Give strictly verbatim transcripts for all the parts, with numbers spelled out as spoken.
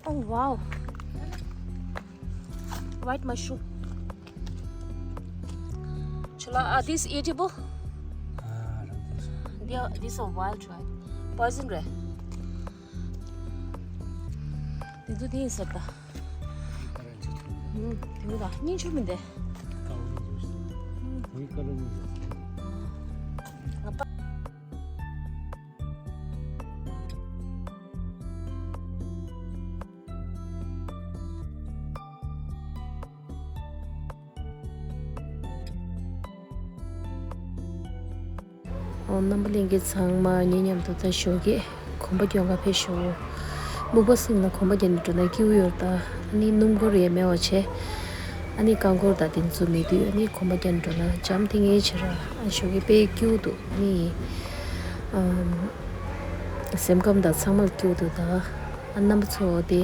Oh wow. White mushroom. Chola, are these edible? They are, these are wild, right? Poison, right? དེ་ཚོ་དེ་ཡིན་ཟེར་ད། ཨུམ། དེ་མོ་ད་སྙིང་ཆུ་མི་འདེ། ཨོ། རྣམ་པ་ལྷན་རྒྱས་ཚང་མ་ངེད་མཉམ་དུ་ད་ཞོགས་ཀས་གོམ་པ་རྒྱག་ག་ཕེབས་ཤོག་སྨུག་པ་སེམས་ལ་གོམ་པ་རྒྱག་ནས་འགྲོ་ན་སྐྱིད་པོ་ཡོད་ད། ཨ་ནི་སྣུམ་འཁོར་ཡས་མེད་པ་བྱས། ཨ་ནི་རྐང་འཁོར་དང་དེ་ཚོ་མེད་དུས་ཨ་ནི་གོམ་པ་རྒྱག་ནས་འགྲོ་ན་འཇམ་ཐིང་ངེ་བྱེད་ར། ཨ་ཞོགས་ཀས་དཔེ་སྐྱིད་པོ་འདུག་ཨ་ནི་ཨམ། སེམས་ཁམས་དང་ཚང་མ་ལ་སྐྱིད་པོ་འདུག་ད། ཨ་རྣམ་པ་ཚོ་དེ།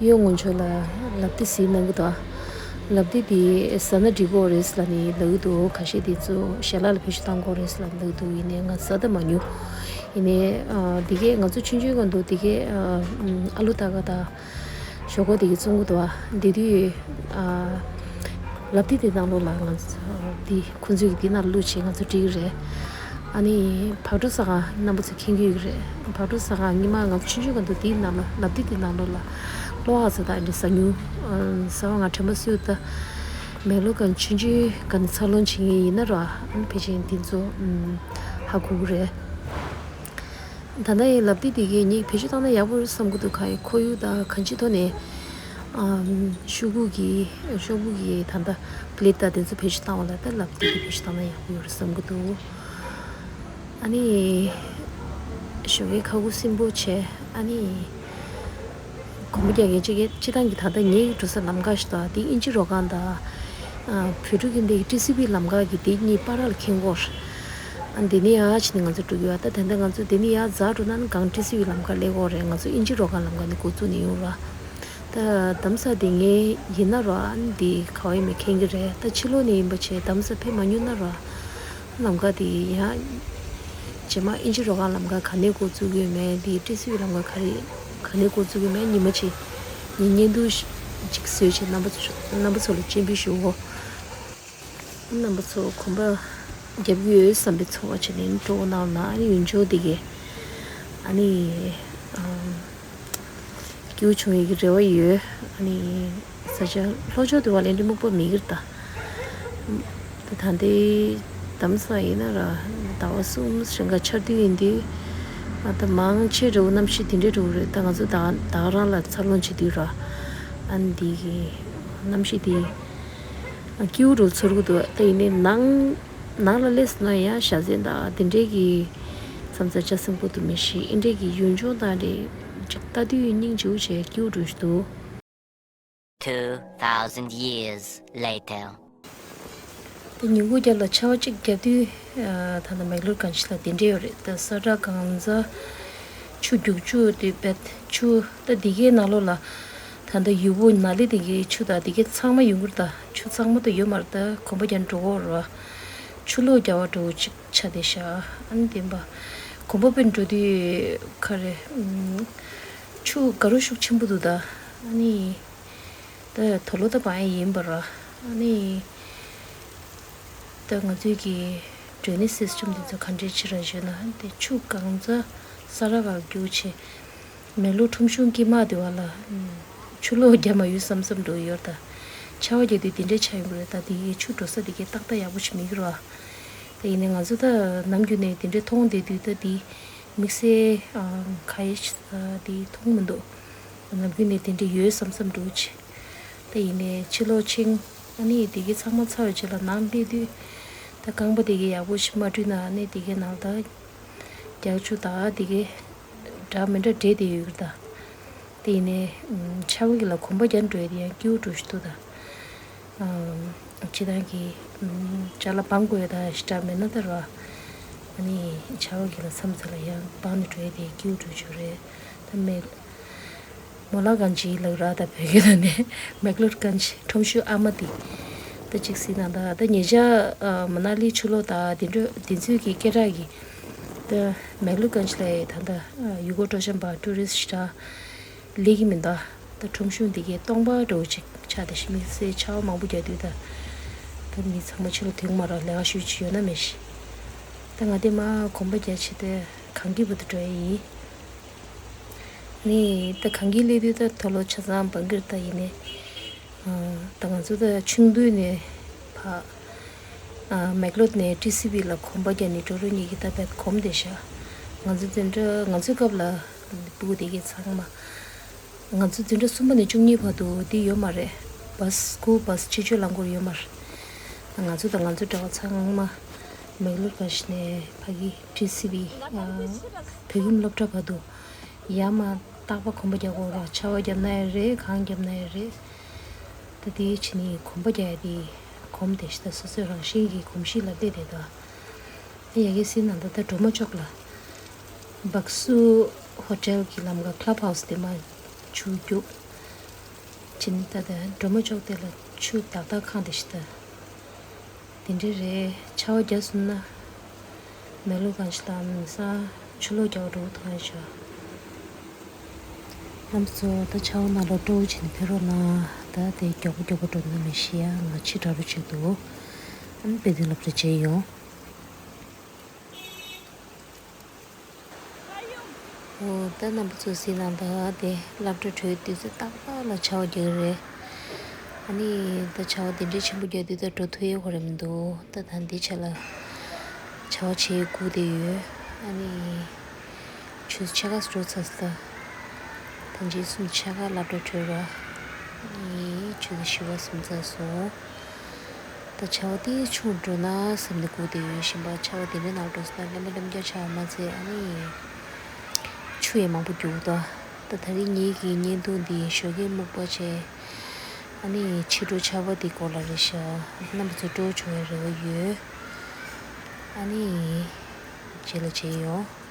གཡོན་ངོས་ཕྱོགས་ལ་ལབ་ཏི་ཟིན་གནང་གི་འདུག་ལབ་ཏི་དེ་ཟ་ན་འགྲིག་གི་རེད་ལབ་ནས་ལབ་ཀྱི་འདུག་ཁ་ཤས་དེ་ཚོ་ཞལ་ལག་ལ་བེད་སྤྱོད་གཏང་དགོས་རེད་ལབ་ལབ་ཀྱི་འདུག་ཡིན་ནའི་ང་ཟ་ད་མ་མྱོང་། ཡིན་ནའི་ཨ། དེ་གས་ང་ཚོ་ཆུང་ཆུང་སྒང་དུ་དེ་གས་ཨ། ཨ་ལུ་ཏ་ག་དང་ཞོག་ཁོག་དེ་གས་བཙོང་གི་འདུག་བ། དེ་དུས་ཨ། ལབ་ཏི་དེ་ནང་ལོགས་ལ་ང་ཚོ་དེ་ཁོང་ཚོས་དེ་ནང་བླུགས་བྱས་ང་ཚོ་སྒྲིག་གི་རེད། ཨ་ནི་བག་དྲོ་ཟ་ག་རྣམ་པ་ཚོ་མཁྱེན་གྱི་ཡོད་ཀྱི་རེད། བག་དྲོ་ཟ་ག་ཉི་མ་ང་ཚོ་ཆུང་ཆུང་སྒང་དུ་དེའི་ནང་ལ་ལབ་ཏི་དེའི་ནང་ལོགས་ལ་གློ་བ་ཟ་ད་འདི་ཟ་མྱོང་། ཟ་བ་ང་དྲན་པ་སུས་ད་མེག་ལོར་སྒང་ཆུང་ཆུང་སྒང་འཚར་ལོངས་བྱེད་མཁན་ཡིན་ན་ར། ཨ་ནི་ཕལ་ཆེར་དེ་ཚོ་ཧ་གོ་གི་རེད། ད་ལྟ་ཡི་ལབ་ཏི་དེ་གའི་ངས་བེད་སྤྱོད་བཏང་ན་ཡག་པོ་རེད་བསམ་གྱི་འདུག་ཁ་ཡི་ཁོར་ཡུག་དང་གང་ཅིའི་ཐོག་ནས་ཨམ། ཤོག་གུ་གི་ཤོག་བུ་གི་ད་ལྟ་པི་ལེ་ཊི་དང་དེ་ཚོ་བེད་སྤྱོད་བཏང་བ་ལ་ད་ལབ་ཏི་དེ་བེད་སྤྱོད་བཏང་ན་ཡག་པོ་ཡོད་རེད་བསམ་གྱི་འདུག་ཨ་ནི་ཞོགས་ཀས་ཁ་ཁུ་སིམ་པོ་བྱས། ཨ་ནི་གོམ་པ་རྒྱག་མཁན་གཅིག་གིས་སྤྱིར་བཏང་གི་ད་ལྟ་ངའི་འགྲོ་ས་ལམ་ཁ་ཞིག་དང་དེ་དབྱིན་ཇི་རོ་ཁང་དང་། ཨ། བོད་ཕྲུག་གི་འདི་ཊི་སི་ཝི་ལམ་ཁ་གི་དེ་གཉིས་བར་ལ་འཁེལ་གྱི་ཡོད་རེད། ཨ། འདི་ནས་ཡར་ཕྱིན་ནས་ང་ཚོ་འགྲོ་གི་ཡོད། ད་དེ་འདྲ་ང་ཚོ་འདི་ནས་ཡར་འཛེགས་འགྲོ་ན་ནི་སྒང་ཊི་སི་ཝི་ལམ་ཁ་སླེབས་ཀྱི་ཡོད་རེད། ང་ཚོ་དབྱིན་ཇི་རོ་ཁང་ལམ་ཁ་ནས་འགོ་བཙུགས་ནས་ཡོང་ར། ད་གདམ་ས་དེ་ངའི་ཡིན་ན་ར། ཨ་ནི་འདི་ག་བ་ཡིན་མིན་མཁྱེན་གྱི་རེད། ད་ཕྱི་ལོགས་ནས་ཡིན་པ་བྱས་གདམ་ས་ཕེབས་མ་མྱོང་ན་ར། ལམ་ཁ་དེ་ཡང་རྗེས་མ་དབྱིན་ཇི་རོ་ཁང་ལམ་ཁ་ག་ནས་འགོ་བཙུགས་ཡོད་མེད། དེ་ཊི་སི་ཝི་ལམ་ཁ་ག་རེ་ག་ནས་འགོ་བཙུགས་ཡོད་མེད་ཉི་མ་གཅིག་ངས་བརྙན་ཐུང་ཞིག་བཟོས་བྱས་རྣམ་པ་ཚོ་རྣམ་པ་ཚོ་ལ་སྤྱན་འབུལ་ཞུའོ། རྣམ་པ་ཚོ་གོམ་པ་རྒྱབ་ཀྱི་ཡོད་བསམ་པའི་ཚོར་བ་བྱས་ནས་སྤྲོ་བོ་གནང་ན། ཨ་ནི་ཡུལ་ལྗོངས་འདི་གས་ཨ་ནི་ཨམ། སྐྱིད་པོ་བྱུང་ཡོད་ཀྱི་རེ་བ་ཡོད། ཨ་ནི་ས་ཆ་ལྷོ་ཕྱོགས་དེ་བ་ལས་འདྲི་སྨུག་པ་མེད་ཀྱི་རེད་ད། ད་ལྟའི་གདམ་ས་ཡིན་ན་ར་ཟླ་བ་གསུམ་རིང་ག་ཆར་དུས་ཡིན་དུས། ཨ། ད་མང་ཆེ་འདྲ་བོ་གནམ་གཤིས་དེ་འདྲ་འདྲ་བོ་རེད། ད་ང་ཚོ་ད་ད་ག་རང་ལ་འཚར་ལོངས་བྱེད་དུས་ར། ཨ་ནི་འདི་གི་གནམ་གཤིས་དེ་སྐྱིད་པོ་འདྲ་བོ་ཚོར་གི་འདུག་ད་ཡིན་ནའི་ནང་ནང་ལ་སླེབས་སོང་ན་ཡང་བྱ་ཟན་དང་དེ་འདྲའི་གི་མཚམས་མཚམས་ལྕགས་སྲིན་པོ་འདུག་མི་ཤེས། ཨེ་འདྲའི་གི་ཡུལ་ལྗོངས་དང་འདྲ་ཅིག་ལྟ་དུས་སྙིང་རྗེ་པོ་བྱས་སྐྱིད་པོ་འདྲ་བོ་ཞིག་འདུག Two thousand years later. དེ་ཉིན་གུང་རྒྱབ་ལ་ཆར་པ་གཅིག་བརྒྱབ་དུས། ཨ། ད་ལྟ་མེག་ལོར་གངས་ཅན་ལ་དེ་འདྲ་ཡོད་རེད། ད་ས་བཀྲ་གངས་འཛག་ཆུ་རྒྱུག་ཆུ་དེ་བེད་ཆུ་ད་འདི་གའི་ནང་ལོགས་ལ་ད་ལྟ་ཡུར་བུ་ནཱ་ལི་དེ་གའི་ཆུ་དང་འདི་གའི་ཚང་མ་ཡོང་གི་རེད། ད་ཆུ་ཚང་མ་ད་ཡོད་མ་རེད། ད་གོམ་པ་རྒྱག་འགྲོ་གི་རེད། ཆུ་ལོག་རྒྱག་པ་འདྲ་བོ་ཅིག་ཆགས་བསྡད་ཤག་ཨ་ནི་བདེན་པ་གོམ་པ་དཔེ་འགྲོ་དུས་ག་རེ། ཨུམ། ཆུ་དགའ་རབ་ཤུགས་ཆེན་པོ་འདུག་ད་ཨ་ནི། ད་དུག་ལོག་ད་བང་ཡ་ཡིན་པ་ར། ཨ་ནི་ད་ང་ཚོའི་གི་ཌྲེ་ནེཇ་སིས་ཊམ་དེ་ཚོ་ག་འདྲས་བྱེད་ར་ཞུས་ན། དེ་ཆུ་གང་ཚ་ས་ར་བར་རྒྱུག་བྱས་མེག་ལོར་ཁྲོམ་གཞུང་དཀྱིལ་མ་དེ་བ་ལ་ཆུ་ལོག་རྒྱག་མ་ཡོང་བསམ་བསམ་འགྲོ་ཡོད་ད། ཆར་པ་རྒྱག་དུས་དེ་འདྲས་ཆགས་ཡོང་གི་རེད། ད་དེ་གི་ཆུ་འགྲོ་ས་དེ་གི་ཏག་ཏག་ཡག་པོ་ཞིག་མེད་གི་ར། ད་ཡིན་ནའི་ང་ཚོ་ད་ནམ་རྒྱུན་ནས་དེ་འདྲས་མཐོང་བསྡད་དུས་ད་དེ་དམིགས་བསལ་ག་ཡེ་ཞིག་དེ་མཐོང་མི་འདུག་ནམ་རྒྱུན་ནས་དེ་འདྲ་ཡོད་བསམ་བསམ་འདྲ་བོ་ཅིག་ད་ཡིན་ནའི་ཕྱི་ལོགས་ཕྱིན། ཨ་ནི་དེ་གའི་ཚང་མ་ཚར་བའི་རྗེས་ལ་ནང་སླེབས་དུས། ད་རྐང་པ་དེ་གའི་ཡག་པོ་ཞིག་མ་བཀྲུས་ན། ཨ་ནི་དེ་གའི་ནང་ད་རྒྱག་ཆུ་ད་དེ་གའི་འདྲ་མི་འདྲ་འདྲེས་བསྡད་ཡོད་ཀྱི་རེད་ད། དེ་ཡིན་ནའི་ཆར་པ་གི་ལ་གོམ་པ་རྒྱག་འགྲོ་ཡ་དེ་ཡང་སྐྱིད་པོ་འདྲ་བོ་ཞིག་འདུག་ད། སྤྱིར་བཏང་གི་ཅ་ལག་སྤང་དགོས་ཡ་ད་ཞེ་དྲག་མེད་ན་ད་ར། ཨ་ནི་ཆར་པ་གི་ལ་མཚམས་མཚམས་ལ་ཡང་སྤང་ནས་འགྲོ་ཡ་དེ་སྐྱིད་པོ་འདྲ་བོ་ཅིག་རེད། ད་མེག་མོ་ལ་གང་ཅི་ལབ་ར། ད་བོད་སྐད་ནང་ནས་མེག་ལོར་གང་ཅི་ཁྲོམ་གཞུང་ཨ་མ་དེ། ད་གཅིག་གཟིགས་ན་ད་ད་ཉེ་ཆར་མ་ན་ལི་ཆུ་ལོག་ད་དེ་འདྲ་དེ་ཚོའི་གི་སྐད་གྲགས་ཀྱི་ ད་མེག་ལོར་གྷན་ཇི་ལ་ད་ལྟ་ཡུལ་སྐོར་སྤྲོ་འཆམ་པ་ཊུ་རི་སི་ཊི་ཞེ་དྲག་སླེབས་ཀྱི་མི་འདུག་ད་ཁྲོམ་གཞུང་འདི་གའི་སྟོང་པ་འདྲ་བོ་ཅིག་ཆགས་བསྡད་ཤག་དམིགས་བསལ་ཆར་པ་མང་པོ་བརྒྱབ་དུས་ད་ད་མི་ཚང་མ་ཕྱི་ལ་ཐོན་གྱི་མ་རེད། ལས་ཀ་ཞུ་ཅིག་ཡོད་ན་མེད་ཤག་ད་ང་དེ་མར་གོམ་པ་རྒྱག་ཆེད་དེ་གངས་སྐྱིད་བར་དུ་འགྲོ་ཡི་ཡིན། ནི་ད་གངས་སྐྱིད་སླེབས་དུས་ད་མཐོ་སློབ་ཆ་ཚང་བང་གིར་ད་ཡིན་ནས། ཨ། ད་ང་ཚོ་ད་ཆུང་དུས་ནས་ཕ། ཨ། མེག་ལོར་ནས་ཊི་སི་བི་ལ་གོམ་པ་རྒྱག་ནས་འགྲོ་རོགས་གཉིས་ཀྱིས་ད་བད་གོམ་བསྡད་ཤག་ང་ཚོ་དེ་འདྲ་ང་ཚོའི་སྐབས་ལ་སྤུ་གུ་དེ་གའི་ཚང་མ། ང་ཚོ་འཛིན་གྲྭ་གསུམ་པ་ནས་བཅུ་གཉིས་བར་དུ་འདི་ཡོད་མ་རེད། བྷ་སི་སྐུལ་བྷ་སི་ཆེད་སྤྱོད་རླངས་འཁོར་ཡོད་མ་རེད། ང་ཚོ་དང་ང་ཚོ་འདྲ་བ་ཚང་མ་མེག་ལོར་གྷན་ཇི་ནས་ཕ་གི་ཊི་སི་བི་ཨ། བོད་ཁྱིམ་སློབ་གྲྭ་བར་དུ་ཡར་མར་རྟག་པར་གོམ་པ་རྒྱག་དགོས་ར། ཆར་པ་བརྒྱབ་ན་ཡང་རེད། གངས་བརྒྱབ་ན་ཡང་རེད། ད་དེའི་ཕྱི་ནས་གོམ་པ་རྒྱག་ཡ་དེ་གོམ་དེ་ཤི་ད་སོ་སོའི་རང་བཞིན་གྱི་གོམས་གཤིས་ལ་སླེབས་བསྡད་འདུག་ཨ། ཡ་གི་སི་ནང་ད་ད་སྒྲོལ་མ་ལྕོག་ལ་བག་སུ་ཧོ་ཊེལ་གྱི་ལམ་ཁ་ཀླབ་ཧའུ་སི་དེ་མར་ཆུ་རྒྱུག་ཕྱི་ནས་ད་ད་སྒྲོལ་མ་ལྕོག་དེ་ལ་ཆུ་དག་དག་ཁང་དེ་ཤི་ད། དེ་འདྲ་རེད། ཆར་པ་བརྒྱབ་སོང་ན་མེག་ལོར་གྷན་ཇི་དང་མི་ས་ཆུ་ལོག་རྒྱག་འགྲོ་ཐང་ཤག་རྣམ་པ་ཚོ་ད་ཆར་པ་ནང་ལ་སྤྲོ་བོ་བྱས་ནས་ཕེབས་རོགས་གནང་། ད་དེ་མགྱོགས་པོ་མགྱོགས་པོ་འགྲོ་ན་མི་ཤེས་ཡ། ང་ཕྱི་དྲགས་རུ་བྱེད་འདུག་ཨ་ནི་དཔེ་དེབ་སློབ་གྲྭ་མཇལ་ཡོང་། འོ་ད་རྣམ་པ་ཚོ་གཟིགས་གནང་དང་། དེ་སློབ་གྲྭ་གྲོལ་དུས་ཚོད་ཏག་ཏག་ལ་ཆར་པ་རྒྱག་གི་རེད། ཨ་ནི་ད་ཆར་པ་དེ་འདྲའི་ཆེན་པོ་རྒྱག་དུས་ད་འགྲོ་ཐུབ་ཡས་ཁོ་རེ་མི་འདུག་ད་ད་འདི་ཆ་ལ་ཆར་པ་ཆེ་སྒུག་བསྡད་ཡོད། ཨ་ནི་ཆུ་ཚོད་ཕྱེད་ཀ་འགྲོ་ཚར་སོང་། ད་ད་འཇིགས་སུམ་ཕྱེད་ཀ་སློབ་གྲྭ་གྲོལ་ར། ཨ་ནི་ཆུ་ཚོད་བཞི་པ་ཟིན་ཚར་སོང་། ད་ཆར་པ་དེ་ཆུང་འགྲོ་ན་བསམ་ནས་སྒུག་བསྡད་ཡོད། གཞན་པ་ཆར་པ་དེ་འདྲའི་ནང་འགྲོ་སོང་ན་རློན་པ་རློན་རྒྱག་ཆགས་མ་ཚད། ཨ་ནི་ཆུ་ཡང་མང་པོ་རྒྱུག་ད། ད་ད་རིང་ངེད་ཀྱི་བརྙན་ཐུང་འདི་ཞོགས་ཀས་སྨུག་པ་བྱས། ཨ་ནི་ཕྱི་དྲོ་ཆར་པ་དེ་སྐོར་ལ་རེད་ཤག་རྣམ་པ་ཚོ་སྤྲོ་བོ་བྱུང་བའི་རེ་བ་ཡོད། ཨ་ནི་རྗེས་ལ་མཇལ་ཡོང་།